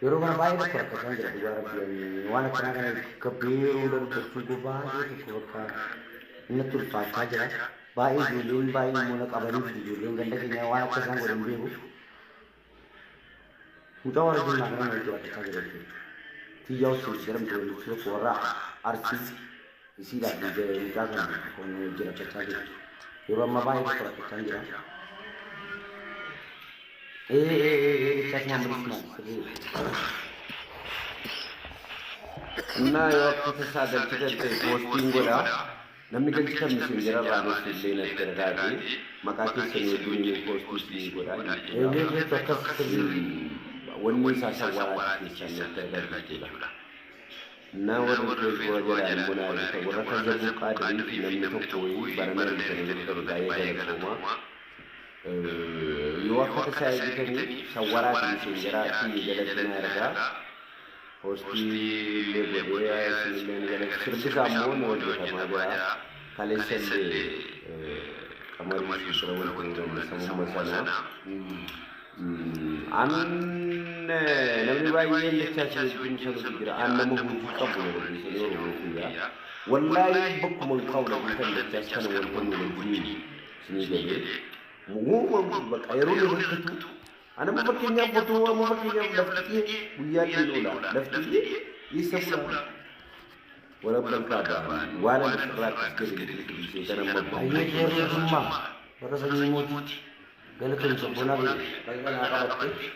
Yeroo kana baay'ee tokko rakkachaa jira dhugaa rabbii waan akkanaa kana gabbee yeroo hunda dubbachuu koo baay'ee tokko bakka natti ulfaachaa jira. Baay'ee ijoolleen baay'ee immoo na qabanii jiru ijoolleen ganda keenyaa waan akka isaan godhan beeku. Mucaa warra Jimmaa kana na wajjin rakkachaa jira jechuudha. Tiyyaa Hussein jedhamtu wanti tokko warra Arsii isiidhaaf mucaa kana na wajjin rakkachaa jiru. Yeroo ammaa baay'ee tokko rakkachaa jira. Ee ee ee ee Dachaas Muhammad Usmaan sirriidha. Innaa yoo akka tasaa galchitan ta'e poostiin godha. Namni galchitan miseenjera irraa nuuf illee natti ergaati. Maqaa keessanii wajjin poostii isinii godha jechuudha. Eeyyee jechu akkas sirrii. Wanni isaa sawwaraati keessan natti ergaa jechuudha. Innaa warri Feesbuuka jalaan immoo na argitan warra Kazzabuu Qaadirii fi namni tokko wayii barana argitanii jirtan baay'ee galatoomaa. Yoo akka tasaa ergitanii sawwaraati miseenjeraa kiyya jalatti na ergaa. Postii illee godhee isinillee ni galata. Sirbi isaa immoo ni hojjetamaa jira. Kaleessa illee qamarii si bira wanti nu ganne sababuma sana. An namni baay'een dachaa si wajjin sanutu jira. An nama hojii qabu na dhageessanii Oromoo kiyya. Wallaahi bakkuma hin kaa'u dhageessan dachaas kana wanta nu wajjiniin isinii galee. Uumama bakka yeroo inni rakkatu Ana amma fakkeenyaaf otoo amma fakkeenyaaf lafti guyyaa illee oola. Lafti eessa bula? Warabban kaaba waan ani ofirraa akkas gadi dhiisee kan amma bahu. Hayyee qeerroo Jimmaa warra sanyii mootii galatoom sabboonaa biyya baga naa qabatte.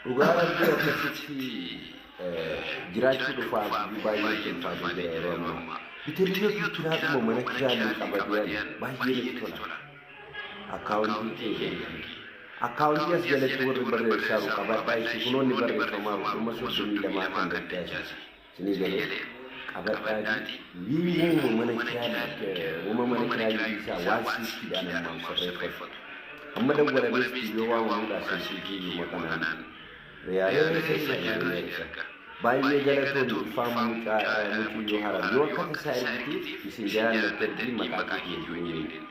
Dhugaa rabbii akkasitti jiraachuu dhufaa abdii baay'ee itti ulfaatee jira yeroo ammaa. Biteliyyoo kiraadhuma mana kiraallee qabatee ani baay'ee natti tola. Akkaawuntii kee ergi. Akkaawuntii as jalatti warri barreessaaru qabadhaa ishee kunoonni barreeffamaaru dhuma 32 kan dachaasu. Isinii galee qabadhaati wiiwuma mana kiraa wama mana kiraa isaa waan siiftiidhaan ammaan sirreeffatu. Amma dawwalamee istiidiyoo waamamuudhaa silkii kiyyuma kanaan riyaala keessa erga. Baay'ee galatoomi ifaan mucaa muciyyoo harar yoo akka tasaa ergite misinjaraan natti ergii maqaa keetii wajjiniin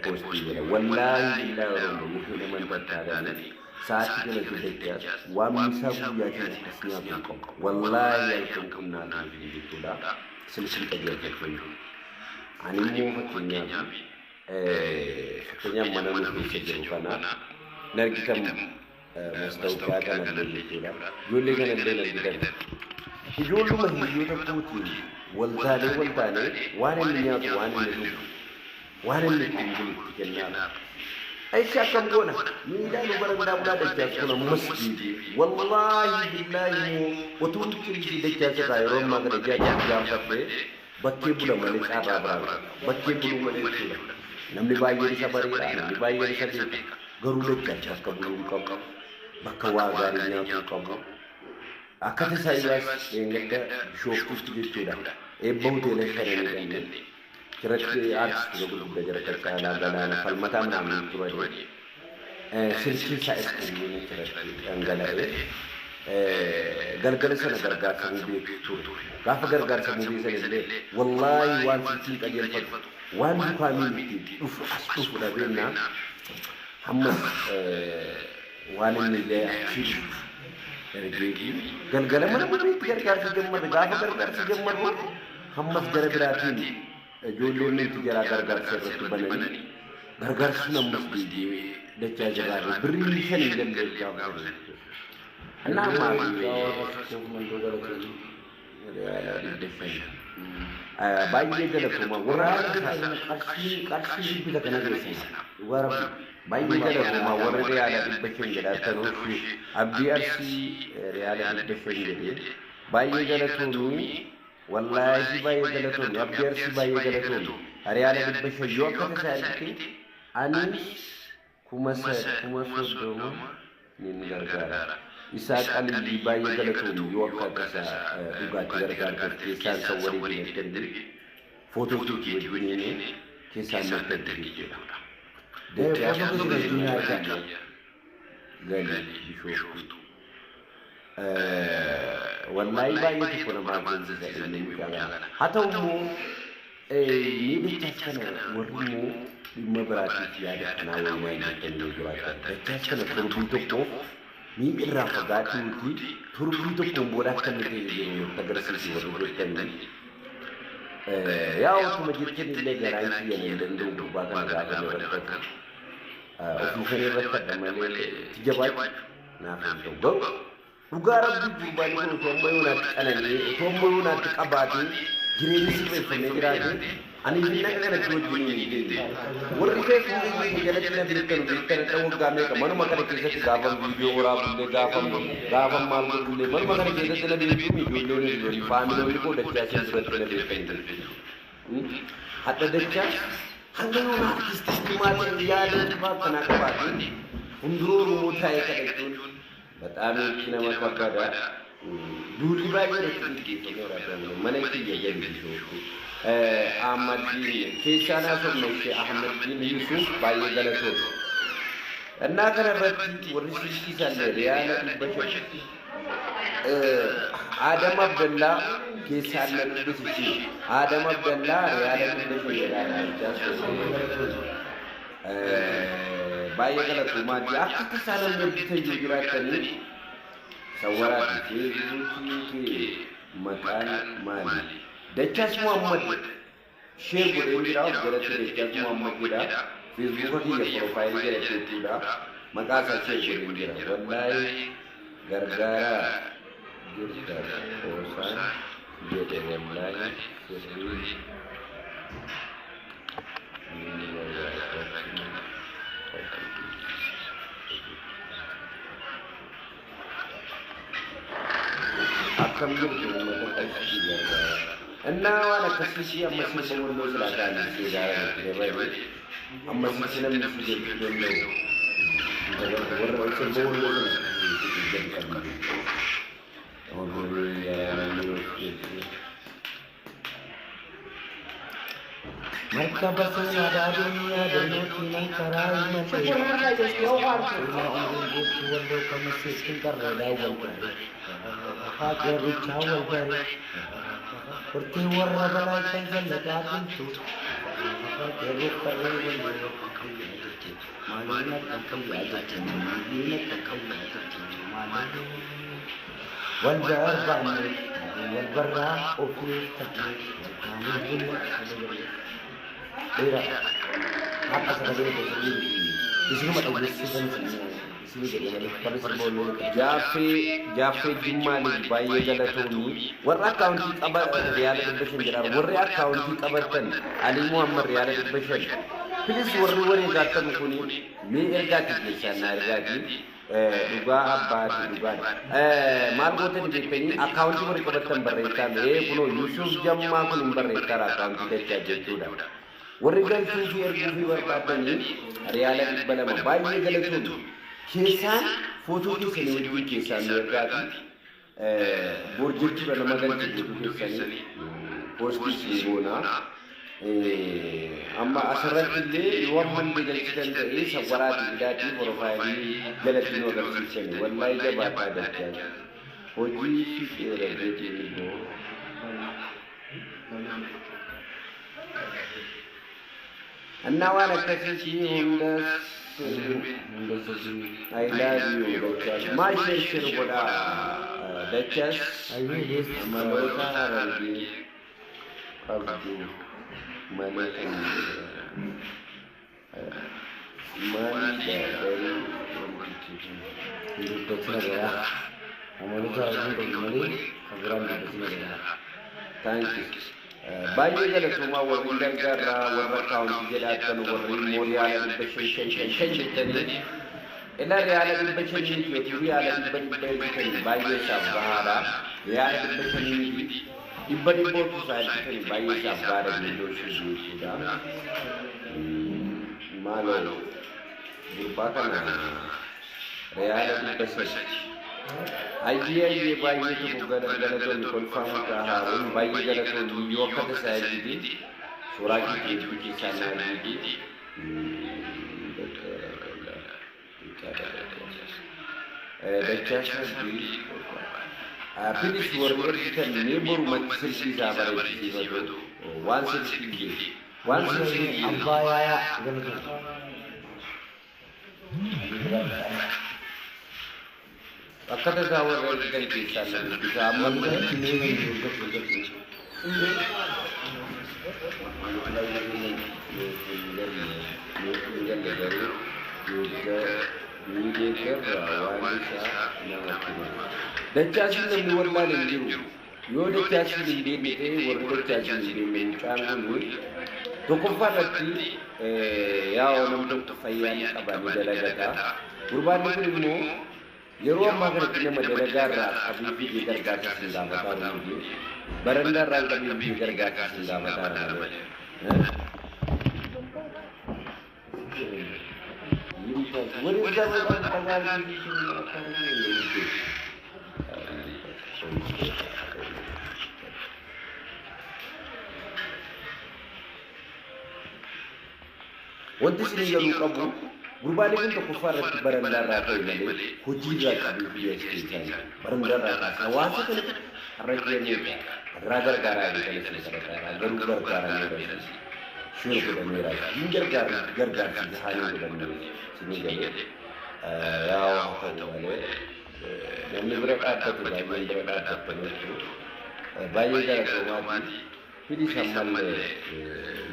poostii godha. Wallaahi billaahi Oromoo yoo hin amantan taatanii Sa'aatii kanatti dachaas waan misaa guyyaatiin akkas nyaatu hin qabu. Wallaahi halkan kun naa ta'e jechuudha. Silkii qajeelfachuu. Ani immoo fakkeenyaaf fakkeenyaaf mana nu keessa jiru kana nargitan mastawqaa kanallee jechuudha. Ijoollee kanallee nargitan. Ijoolluma hiriyoota kootiin waltaalee waltaalee waan inni nyaatu waan inni dhugu waan inni ittiin bulu itti kennaara. Aisha akkam goona? Miilaa nu barandaa bulaa dachaas kun ammas deebi'e. Wallaahi billaahi immoo otuun cilisii dachaas irraa yeroo ammaa kana ijaa gaanfadhee bakkee bula malee carraa biraa hin qabu. Bakkee buluu malee jechuudha. Namni baay'een isa bareera, namni baay'een isa beeka. Garuu dachaas bakka buluu hin qabu. Bakka waa gaarii nyaatuu hin qabu. Akka tasaa Iyaas dheengadda Bishooftuutti jechuudha. Eebba hoteela shananii dhanne. Achirratti aartistoota gurguddaa jara akka Caalaa Galaana Falmataa ምናምን turani. Silkiin isaa iskiriiniin achirratti dhangala'ee galgala sana gargaarsa mubeetu ture. Gaafa gargaarsa mubee sana illee wallaahi waan silkiin qajeelfatu waan dukaamiin itti dhufu as dhufu dhabeennaa hammas waan inni illee achii dhufu ergeefi galgala mana mubeetti gargaarsa jammarre gaafa gargaarsa jammarru Hammas gara biraatiin ijoolleen nuti jaraa gargaarsa irratti bananii gargaarsi sun ammas deebi'ee dachaa jirraa birrii shan hin galle gaafa sana jechuudha. Annaa ammaa fi Sikkoof mandoo galatoomii. Riyaala 500. Baay'ee galatoomaa warra Qarshii qarshii bita kana geessan dhugaa rabbi. Baay'ee galatoomaa warri riyaala 500 jedhaatan hoshi Abdii Arsii riyaala 500 jedhee baay'ee galatoomii Wallaahi baay'ee galatoomi Abdii Arsii baay'ee galatoomi Riyaala 500 yoo akka tasaa ergite anis 30,000 nin gargaara. Isaaq Aliyyii baay'ee galatoomi yoo akka tasaa dhugaatti gargaarteef keessaan sawwarii natti ergi footoo keetii wajjiniin keessaan natti ergi jechuudha. Dachaa Footoo keetii wajjin naa ergaa. Gali Bishooftuu. Wallaahi baay'ee tokko nama ajaa'ibsiisa dhimmi mucaa kana. Haa ta'u immoo miidhichaas kana warri immoo Dhimma biraatiif yaada kanaa wayinaa jettanii yoo jiraattan dachaas kana torbii tokkoof ni irraa fagaatuuti, torbii tokkoon booda akka inni ta'e jiru nutti agarsiisu warri jettanii. Yaa otuma jettan illee garaan kiyya hin danda'u. Gurbaa kana gaafa inni rakkatu ofii sana irratti adda malee itti jabaachuu naaf hin ta'u. Garuu dhugaa Rabbii, gurbaan kun otoo amma yoonaatti qanani'ee, otoo amma yoonaatti qabaatee, jireenyi sirreeffamee jiraate, ani fi naqa kanatti wajjin hin deemu. Warri Feesbuukii kiyya jalatti na beektanu beektan adda waggaa meeqa manuma kana keessatti gaafan viidiyoo waraabullee, gaafan maal godhullee, manuma kana keessatti na beektu. Ijoolleen hiriyoonni faamiloonni koo dachaa isin duratti na beektan jechuudha. Hadha dachaa hanga yoona artistii cimaa ta'e yaada cimaa akkanaa qabaate hunduroo Oromoo taa'ee kadhachuun በጣም nama kabbada. Duulli baay'ee irratti gaggeeffameera. Mana kiyya gadi Bishooftu. Ahmaddiin keessaan haasofna ishee Ahmaddiin Yusuf baay'ee galatoota. Innaa kana irratti warri silkii isaallee riyaala 500 Adam Abdallaa keessaan na dubbisichi. Adam Abdallaa riyaala 500 jedhaa jechaa baay'ee galatoomaa. Akka tasaa namni hojjetan yoo jiraattanii sawwaraati. Feesbuukii kee maqaan maali? Dachaas Muhammad share godheen jira of jalatti. Dachaas Muhammad jedha. Feesbuuka kiyya profile jalatti jechuudha. Maqaa isaa share godheen jira. Wallaahi gargaaraa jirta qoosaan jedhe, wallaahi sirrii. Akkam jirtu uummata qashtii gargaara. Innaa waan akkasii amma sirba Walloo silaa ta'anii seegaara nutti dabale. Amma sitti namni si jechuu danda'u. Warra sirba Walloo sana gadi qabdi. Ogurri namni jechuudha. Markaba seenaadhaa duuniyaa dannootti nan karaa imalee. Seenaa umriin guutuu Walloo kamiseetti qarreedhaa wal bare. Qeerrichaa wal bare. Hortee warra balaa kan zallaqaa bultu. Qeerroo qarree Walloo akkam fayyaa jirtu? Maaliin akkam fayyaa jirtu? Maaliin akkam fayyaa jirtu? Maaliin wal barbaanne, wal barraa ofii taane wal taanee bulla. Dheeraa har'a sagalee keessanii isinuma dhageessisan isinii jedhe malee warri sirba Walloo qabu. Jaaffee Jimmaa Lij baay'ee galatoomii. Warra akkaawuntii qaba riyaala 500 jedhaan, warri akkaawuntii qabattan Alii Muhammad riyaala 500. Please, warri wareegaattan kuni mee ergaati keessaan naa ergaati. Dhugaa abbaati dhugaan. Maal gootani beektanii? Akkaawuntii warri qabattan barreessaa mee. Kunoo Yusuf Jammaa kun hin barreessaara akkaawuntii dachaa jechuudha. Warri galchuu fi erguu fi barbaadanii riyaala 200 baay'ee galatoomi. Keessaan footoo keessanii wajjin keessaan nu ergaati. Bor jechuudha nama galche guutuu keessanii poostii isin goona. Amma asirratti illee yoo amma illee galchitan ta'ee sawwaraati fidaatii profile jalatti nu agarsiisani. Wallaahi jabaataa dachaa. Hojii fixeera jedhee boo. Annaa waan akkasiitii hunda sirbi. I love you dachaas. Maa share share godhaa dachaas. Amaloota Harargee qabdu malee kan maalidha garuu wantichi kun? Hin dubbatina garaa. Amaloota Harargee qabdu malee kan biraan dubbatina garaa. Thank you. Baay'ee galatoomaa warri gargaarraa, warra akkaawuntii jedhaattan, warri immoo riyaala 500 5 5 5 jettanii ila riyaala 500 yookiin riyaala dhibba dhibba ergitanii baay'ee isaaf gahaadha. Riyaala 500 miti, dhibba dhibba otuu isaa ergitanii baay'ee isaaf gahaadha viidiyoo ishee jechuudha. Maaloo gurbaa kana riyaala 300. Ayyee ayyee, baay'ee tokko galatoomi. Kolfaa mucaa Haaruun baay'ee galatoomi. Yoo akka tasaa ergite suuraa keetii hedduu keessaa naa ergite. Dachaa sadii. Please, warri ergitan mee borumatti silkii isaa bareechisiifatu waan silkii Waan isin hin Abbaa yaayaa galatooma. Akka tasaa warra ergitan keessaa na dubbisaa amma illee. Dachaasiin namni wallaale hin jiru. Yoo dachaasiin hin beekne ta'e warri dachaasiin hin beekne mucaan kun tokkoffaa irratti yaa'u nam tokko fayyaa ni qaba ni dalagata. Gurbaan kun immoo yeroo ammaa kanatti nama dalagaa irraa qabee fidee gargaarsa sin gaafataa jiru miti. Barandaa irraa qabee fidee gargaarsa sin gaafataa jira malee. ወደዛ በጣም ጠጋ Wanti isin galuu qabu gurbaan kun tokkoffaa irratti barandaa irraa ka'e malee hojii irraa qabee biyya as keessaa barandaa irraa kaasaa waan kana har'a jiran meeqa irraa gargaaraa beekan isin gargaaraa garuu gargaaraa meeqa shir godhameera hin gargaar gargaarsi isaanii godhamne isinii galee yaa haa ta'u malee namni bira dhaabbatu baay'een bira dhaabbataniiru baay'ee galatoomaati. Fidi sammallee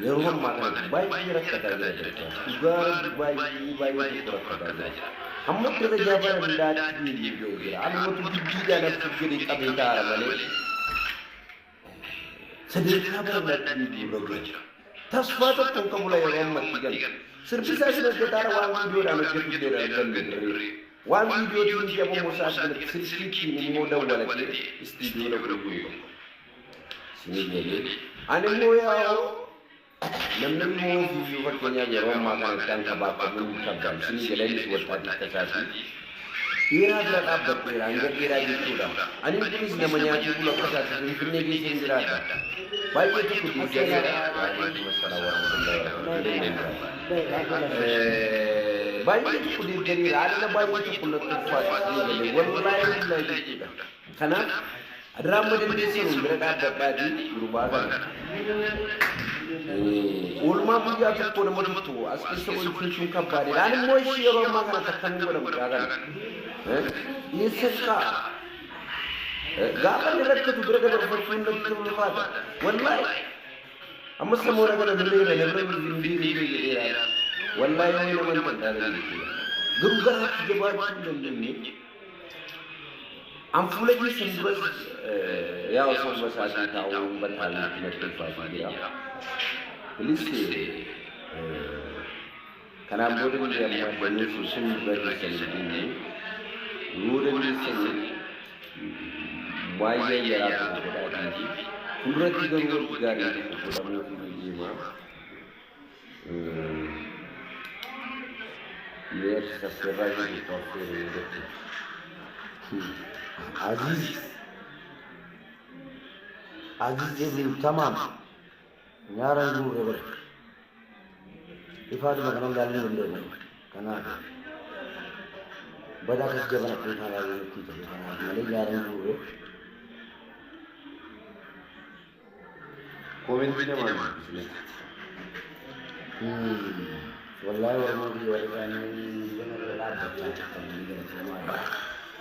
yeroo ammaa kanatti baay'ee rakkataa jira jechuudha. Dhugaa baay'ee baay'ee tokko rakkataa jira. Hamma darajaa barandaatti deebi'ee jira. Anumatu gidduudhaan as jedhee qabee taa'ara malee sadarkaa barandaatti deebi'ee jira. Tasfaa tokko hin qabu yeroo ammatti galu. Sirbisaa isin hojjetaara waan viidiyoodhaan hojjetu illee arganne dirree. Waan viidiyootiin jedhamu isaa kanatti silkiitiin immoo dawwalatee istiidiyoo dhaquu hin qabu. Isinii galee. Ani immoo yaa'u namni immoo ofiiyyuu fakkeenyaaf yeroo ammaa kanatti an kabaakabuun kabban isinii galeenis wattaatiif tasaati. Dhiiraa bira dhaabbadheera hanga dhiiraa jechuudha. Ani kunis nama nyaatuu bulu akka isaati Finfinnee keessa hin jiraadha. Baay'ee tokko deeggareera. Waalaikum assalam warahmatullahi wabarakatuh. Baay'ee tokko deeggareera. Haala baay'ee tokko natti ulfaata isinii galee wallaahi wallaahi jechuudha. Kanaaf Adraamma dandeessan bira dhaabbadhaatii gurbaa kana. Oolmaa guyyaa tokko nama tokko as keessa oolchuun kabbaadha. Ani immoo ishee yeroo ammaa kana takkan godha mucaa kana. Eessa ka'a? Gaafa inni rakkatu bira dabarfachuun natti ulfaata. Wallaahi. Amma samoora kana birreera na bira hin deebiin jedheera. Wallaahi yoo nama hin danda'an jechuudha. Garuu garaatti jabaachuu hin dandeenye. An fuula keessan duras yaa osoo basaatii taa'uun bataalee natti ulfaatee jira. Bilis kanaan booda illee amma dandeessu sun bira keessan hin deemne yoo dandeessan baay'ee yaraa tokko godhaatii fi fuulduratti garuu wanti gaarii tokko godhamuuf ni deema. Mee saffeerraa jiru tokko affeeruu jechuudha. Aziz Aziz Ebru tamam. Nyaara guurre bara. Ifaadhuma kanan ilaaluu hin dandeenye. Kanaaf badaa akkas jabana kun karaa nutti ta'e kanaaf malee nyaara guurre. Koomentii namaa dubbisne. Wallaahi Oromoo biyya warra isaanii gana bira dhaabbachaa jirtan galatoomaadha.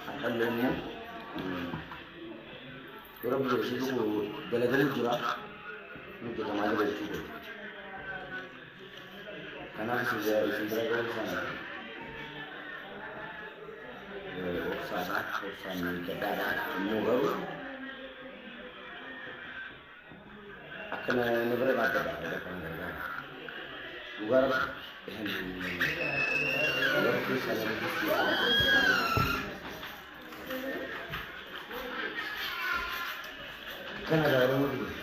Har'allee immoo yeroo biyya ishee dhufu dalagamu jira. Hojjetamaa jira jechuudha. Kanaaf isin bira ga'uu isaanii obsaadha. Obsaan eeggadhaadha. Immoo garuu akka na bira dhaabbadha. Kana gargaara. Dhugaa rabbi keessa nama jijjiirama. Kana Oromoo biyya.